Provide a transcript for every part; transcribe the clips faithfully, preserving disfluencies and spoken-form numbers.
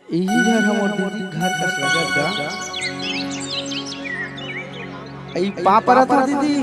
इही घर हमर दीदी घर का स्वागत बा। ई पाँव परत हँव दीदी।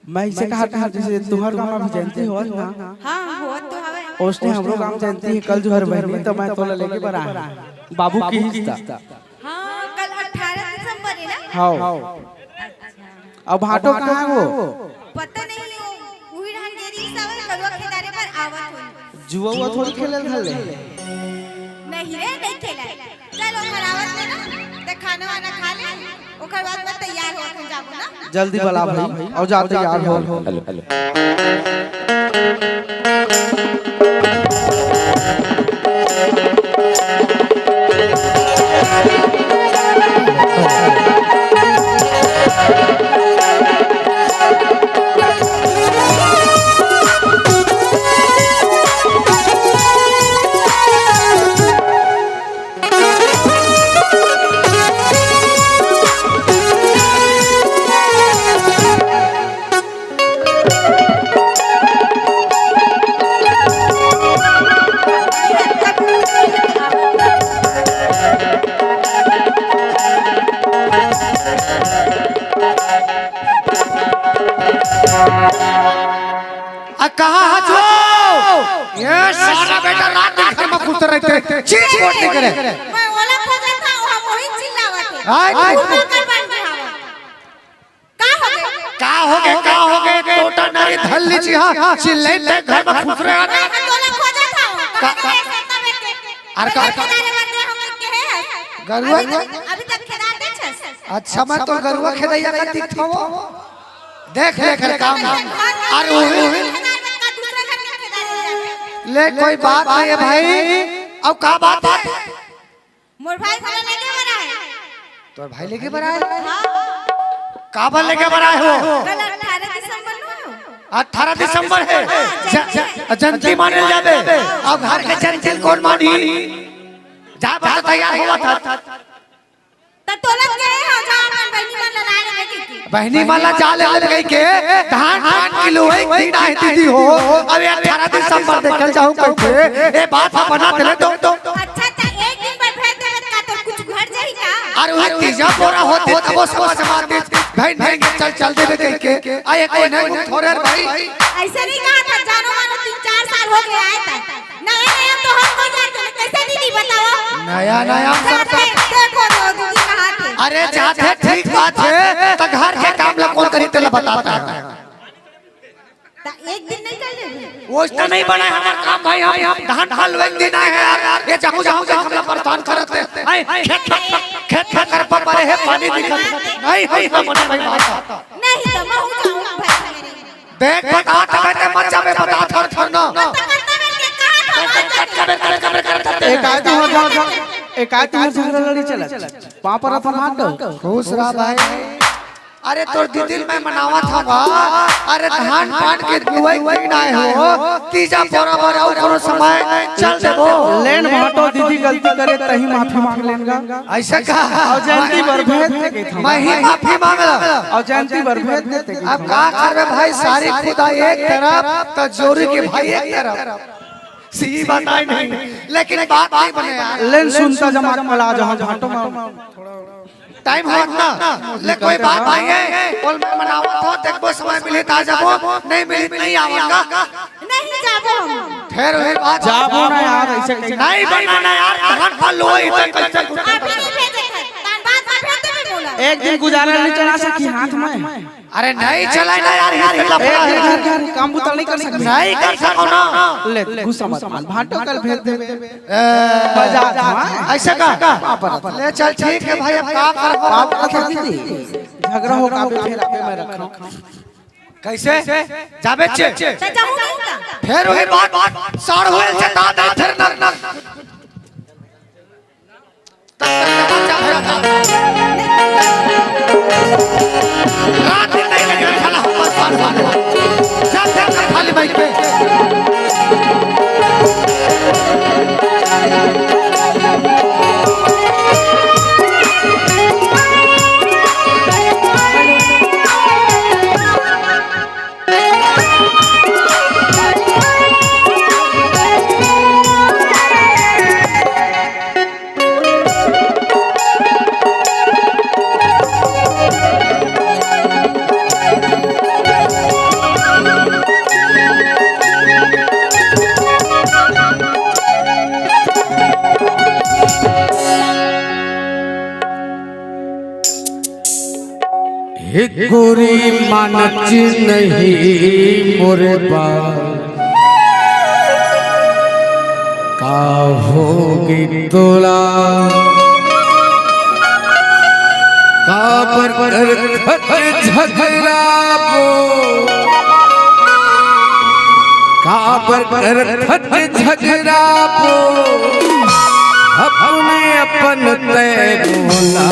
मैं इसे कहा था, जैसे तुहर गाँव में भी जयंती होवत ना, हाँ, होवत तो हवे। ओसने हमरो गाँव जयंती हे, कल जो हर बहिनी, तो मैं तोला लेके बर आए हँव। बाबू किहिस ता। हाँ, कल अठारह दिसंबर हे ना? हाँ। अच्छा। अब भाटो कहाँ हे वो? पता नहीं, वो उही रहन गेरी सब गरुआ खेदारे बर आवत होही। जुआ उआ थोड़ी खेले धर ले। नहीं रे, नहीं खेला है। चल, ओखर आवत ले ना, ते खाना वाना खा ले, ओखर बाद में तैयार हो, अपन जाबो ना। जल्दी बला भाई, अउ जा तैयार हो। Hello, hello. आ, कहाँ हस वो? ये सारा बेटा रात दिन घर में घुस रहते, चीज वोट नहीं करे। मैं ओला खोजत हँव, हम वही चिल्लावत हे। आय, तू आय। ओकर बन के हवा। का हो गे? का हो गे, का हो गे? टोटा नारी धर लीची, हाँ, चिल्ले ते घर में घुस रहे हैं। मैं तो तोला खोजत हँव। का, का, अरे का, गरुआ? अभी तक, अभी तक खेदार दे छस। अच्छा, मैं तो गरुआ खेदैया का दिखत हँव। देख ले कर काम। अरे, ओही, ओही। ले, कोई बात नहीं है भाई। अब का बात है? मोर भाई घलो लेगे बर आए। तोर भाई लेगे बर आए? हाँ। काबर लेगे बर आए हो? कल अठारह दिसंबर नो। अठारह दिसंबर हे। हाँ, ज-, ज-, जयंती माने जाबे। अब घर के जयंती कोन मानी? जा बस तैयार होवत हस। त तोला कहे हँव, जा अपन बहिनी मन ला ला लेबे कहिके। बहिनी मन ला जा ले ले कहिके, धान धान की लुवई दिन आहे दीदी हो। अब ये अठारह दिसंबर देखल जाहूँ कहिके, ये बात ह बना देले तो। अच्छा, त एक दिन बर भेज देबे त का तोर कुछ घर जाही का? अरे, वही तीजा बोरा होते तब वो समझ से मारती, बहिन, बहिन, चल, चल देबे कहिके। आ, ये कोई नहीं, थोड़े भाई। ऐसे नहीं कहा था, जानो मानो तीन चार साल हो गया आए था। नया नया तो हम हो जाए तो कैसे दीदी बताओ? नया नया हम सब जाते, देखो तो दीदी कहाँ थे? अरे जाते ठीक बात है, तो घर के काम ला कौन करी तेला बताता है। त एक दिन नहीं कर लेबे? वो इतना नहीं बना है हमारा काम भाई, हम, हम धान फाल एक दिन आए हैं यार, ये जाहूं, जाहूं, जाहूं, हमला परेशान करत हे। आए, खेत में, खेत में कर पर परे है, पानी दिखत नहीं, हम इतना बना भाई बात। नहीं तो मैं हूं जाऊं भाई मेरे। देख, बता, तबे ते मत जाबे, बता, थर, थर ना। तो करता मेरे के कहा था? एकाय तुंहर झगड़ा, एकाय तुंहर झगड़ा लड़ी चलत। पाँव परत हंव, हाथ दो। खुश रहा भाई। अरे तोर दीदी मैं मनावत हंव बा। अरे धान पान के बुआई के दिन आए हो, तीजा पोरा बर अउ कोनो समय चल देबो। लेन भांटो, दीदी गलती करे तहीं माफी मांग लेन गा। अइसे का? अउ जयंती बर भेज दे कहिथंव। मैं ही माफी मांग ला। अउ जयंती बर भेज दे कहिथंव। अब का करबे भाई, सारी खुदा एक तरफ त जोरी के भाई एक तरफ। सही बताए नहीं, लेकिन बात नहीं बने यार। लेन सुनता जमा कला जहां भांटो में। टाइम होत ना, ले कोई बात नहीं है। बोल मैं मनावत हंव, देखबो समय मिली त आ जाबो, नहीं मिली त नहीं आवंगा। नहीं जाबो हम। फिर वही बात। जाबो ना यार, अइसे कइसे? नहीं बनना ना यार, धान फल लो, इसे कइसे? आप नहीं भेजे थे, तान बात में भेज देबे मोला। एक दिन गुजारा नहीं चला सकी हाथ में। अरे नहीं चलाय ना यार, ये लफड़ा है। यार, यार, काम बुता नहीं कर सकते। नहीं कर सको ना। ले, गुस्सा मत मान, भांटो कल भेज देबे। ए, मजाक था। अइसे का? पापा, ले चल, ठीक है भाई, अब का कर? पापा, झगड़ा हो का, फिर आपे मैं रखा। कइसे? जाबे चे? तो जाऊं नहीं का? फिर वही बात, बात, साढ़ होए से दादा, फिर नर, नर। हे गोरी मानच नहीं मोरे बा, का होगे तोला? काबर करथस झगड़ा बो, काबर करथस झगड़ा बो, अपने अपन तय बोला।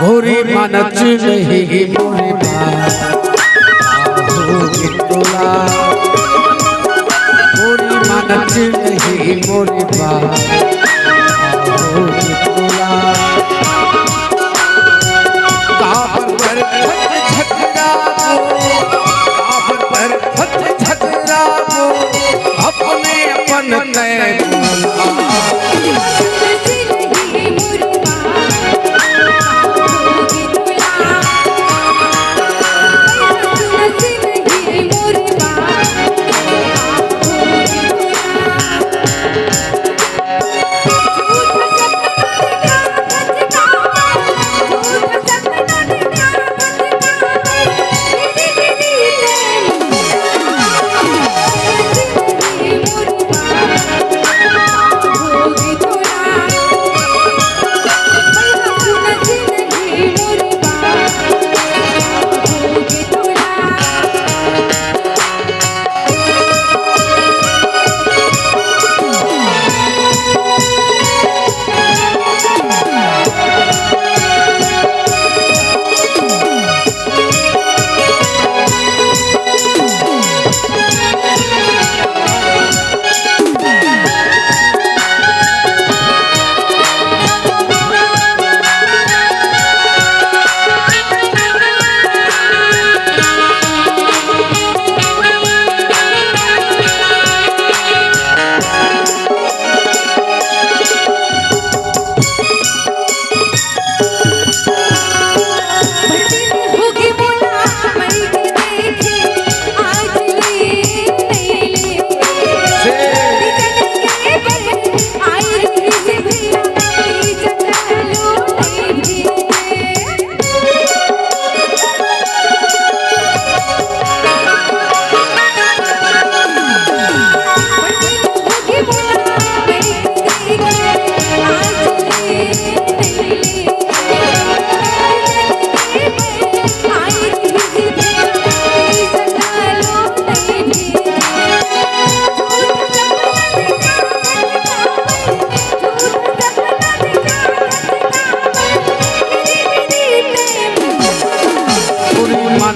गोरी मानच नहीं मोरे बा, का होगे तोला? गोरी मानच नहीं मोरे बा, का होगे तोला? काबर करथस झगड़ा बो, काबर करथस झगड़ा बो, अपने अपन तय बोला।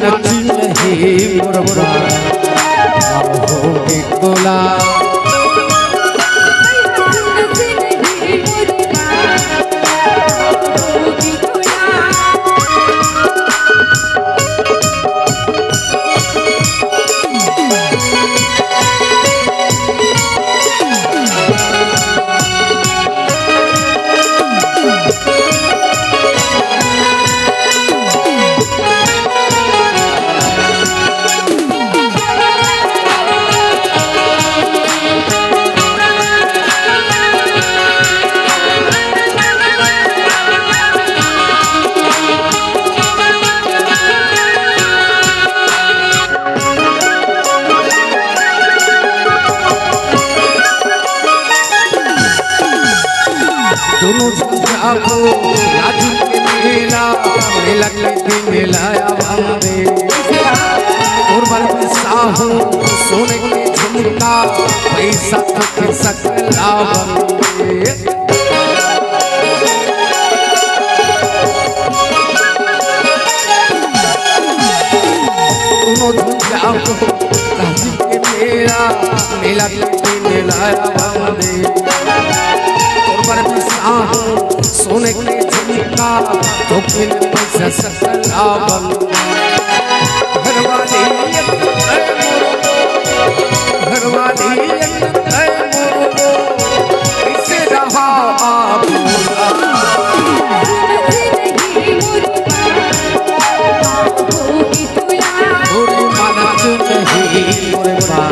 मानत नहीं मोर बा, होगे तोला। दोनों जाबो राजू के मेला, मेला के दिन लाया बंदे। और बल साहू सोने के झुमका, पैसा तो के सकला बंदे। दोनों जाबो राजू के मेला, मेला के दिन लाया बंदे। तोर बर बिसाहूं सोने के झुमका, धोखे में पैसा सकला बंदे। घरवाली एक है मोर, घरवाली एक है मोर, कैसे रहा आप? मोर मानत नहीं मोर बा,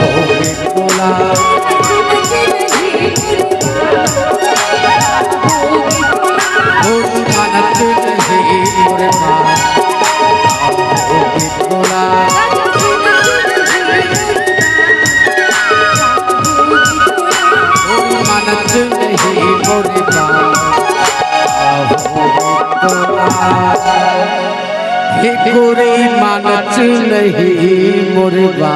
होगे तोला। मोर मानत नहीं मोर बा, होगे तोला। मोर मानत नहीं मोर बा, होगे तोला। हे गोरी मानत नहीं मोर बा,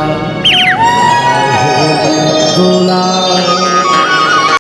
होगे तोला।